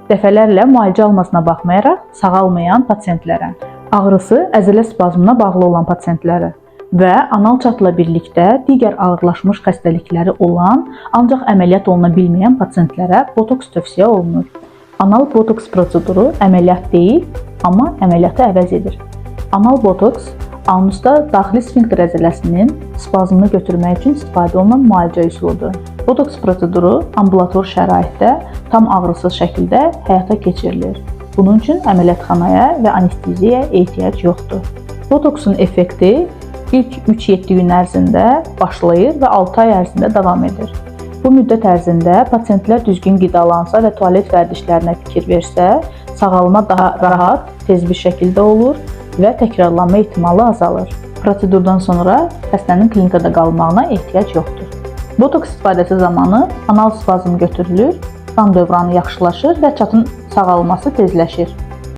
Dəfələrlə müalicə almasına baxmayaraq sağalmayan pasientlərə, ağrısı əzələ spazmına bağlı olan pasientlərə və anal çatla birlikdə digər ağırlaşmış xəstəlikləri olan, ancaq əməliyyat oluna bilməyən pasientlərə botoks tövsiyə olunur. Anal botoks proseduru əməliyyat deyil, amma əməliyyatı əvəz edir. Anal botoks anusda daxili sfinkter əzələsinin spazmını götürmək üçün istifadə olunan müalicə üsuludur. Botoks proseduru ambulator şəraitdə tam ağrısız şəkildə həyata keçirilir. Bunun üçün əməliyyatxanaya və anesteziyaya ehtiyac yoxdur. Botoksun effekti ilk 3-7 gün ərzində başlayır və 6 ay ərzində davam edir. Bu müddət ərzində pasientlər düzgün qidalansa və tualet vərdişlərinə fikir versə, sağalma daha rahat, tez bir şəkildə olur və təkrarlanma ehtimalı azalır. Prosedurdan sonra xəstənin klinikada qalmağına ehtiyac yoxdur. Botoks istifadəsi zamanı anal spazm götürülür, qan dövranı yaxşılaşır və çatın sağalması tezləşir.